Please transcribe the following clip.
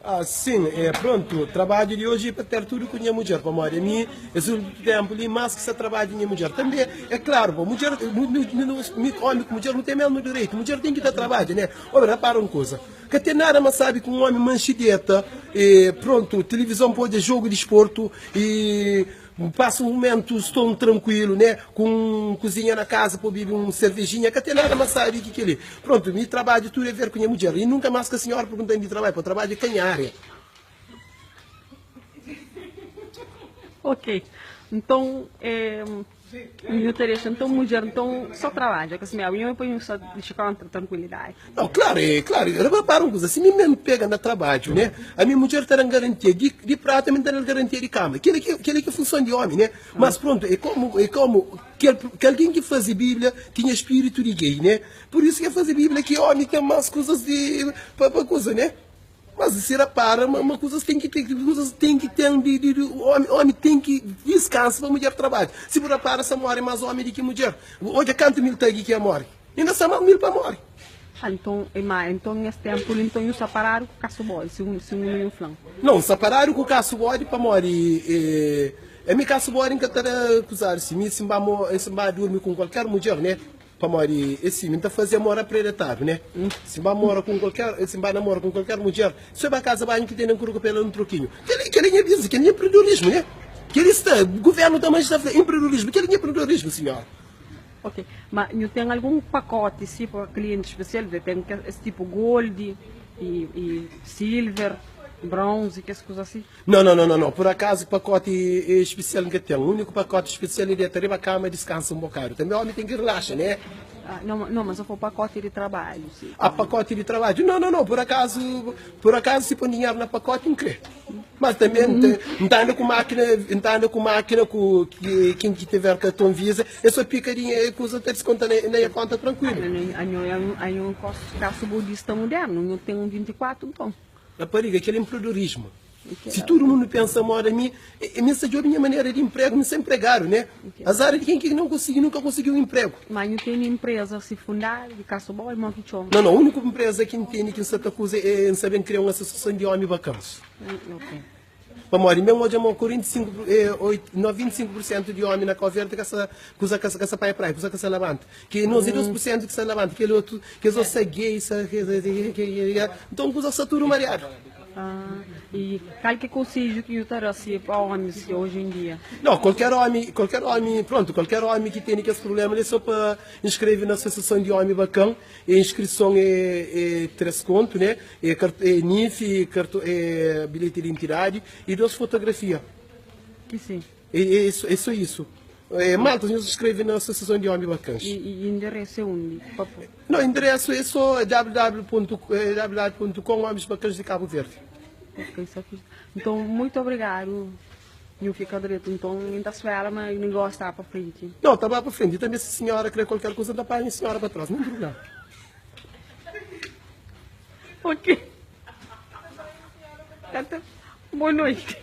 Ah, sin, é prontu, trabadju di oji é pa ter tudu ku nha mudjer, pamodi ami es últimu ténpu li más ki sta trabadja nha mudjer. Tanbê, é klaru, bo mudjer, mi ómi ku mudjer nu ten mésmu direitu, mudjer ten ki ta trabadja, né? Obi, rapara un kuza, ka ten nada más sábi ki un ómi manxe deta, e prontu, tilivizon pa odja jogu di sportu i Pasa un mumentu ston trankuilu, né? Ku un kuzinha na kaza pa bibi un servejinha, ka ten nada más sabi ki keli. Prontu, mi trabadju tudu é ver ku nha mudjer. I nunka más ka sinhora pergunta-m di trabadju, pa trabadju é ka nha ária. Ok, nton nhu ta dexa nton mudjer nton so trabadja ka simé, nhu pa nhu sta dexa kontra trankuilidadi. Não, claro, é claro, repara un kuza, si mi mesmu pega na trabadju, né, ami mudjer ta dan garantia di, di prata, ami ta dal garantia di kama. Keli ki, keli ki é funson di omi, né? Mas prontu, é komu, é komu kel, kel algen ki faze Bíblia tinha spiritu di gay, né? Pur isu ki el faze Bíblia ki omi ten mas kuzas di, pa, pa kuza, né? Mas si rapara ma, ma kuzas ten ki ten, kuzas ten ki ten di, di, di omi, omi ten ki diskansa pa mudjer trabadja. Si bu rapara sa more mas omi di ki mudjer. Odja kantu mil tagi ki é more. Inda sta más mil pa móre. Anton, e ma, enton nes tenpu li, nton nhu sta paradu ku kasu bodi, si un, si un nhu fla-m. Nau, N sta paradu ku kasu bodi pamodi e, e mi kasu bodi N ka ta da kuzadu si mi si N ba mo, si N ba durmi ku kualker mudjer, ne? Pamodi e si, mi N ta faze amor apredetadu, ne? Si N ba mora ku kualker, si N ba namora ku kualker mudjer, si e ba kaza banhu ki tene N kuruka pa el un trokinhu. Kel-li, kel-li nha biznis, kel-li nha empredorismu, ne? Kel-li sta, guvernu ta manda sta fla empredorismu, kel-li nha empredorismu, sinhora. Ok, ma nhu ten algun pakoti si pa klienti spesial? Dja ten es tipu gold i i silver, bronze, kes kuza si? Não, não, não, não, não. Por acaso pakoti espesial N ka ten. Úniku pakoti espesial é deta riba kama e diskansa un bokadu. Tanbe omi ten ki relaxa, né? Ah, não, não, mas eu falo pacote de trabalho, si. Ah, pacote de trabalho? Não, não, não. Por acaso, por acaso si pon dinheiro na pacote N kre. Mas tanbe N ta, N ta anda ku mákina, N ta anda ku mákina ku ki ken ki tiver karton visa, é só pika dinheiro, kuza ta deskonta na, na nha konta trankuilu. Anho, anho, anho kasu budista modernu, nho ten un 24 nton. Rapariga, kel empredorismu. Si tudu mundu pensa moda mi, mi N sta djobe nha manera di empregu, mi N sta empregadu, ne? Azar é di ken ki não konsigi, nunka konsigi un empregu. Ma nhu tene empresa si fundadu di kasu bo, é mo ki txoma? Não, não, úniku empresa ki N tene ki N sta ta kuza é N sta ben kria un asosiason di omi bakans. Pamodi mi N odja ma 45, 95 pur sentu di omi na Kau Verdi ka sta kuza ka sta paia praia, kuza ka sta labanta. Ki nos é 2 pur sentu ki sta labanta, kel otu, kes otu sta gay, sta nton kuza sta tudu mariadu. I kal ki konsedju ki nhu ta da si pa omis oji en dia? Nau, kualker omi, kualker omi, prontu, kualker omi ki tene kes prublema li é so pa inskreve na asosiason di omi bakan, e inskrison é 3 kontu, né, é é nif, é bilheti di identidadi i 2 fotografia. Ki si. É é so isu. É malta, nhos inskreve na asosiason di omi bakans. I inderesu é undi? Pa. Não, endereço é só www.com Homens Bacanas de Cabo Verde. Ok, só fiz. Então, muito obrigado. Nhu fica dreto. Então, N ta spera ma negócio tá pa frente. Não, tá ba pa frente. E também se senhora querer qualquer coisa, N ta panha senhora pa trás. Não tem problema. Ok. Tá, Boa noite.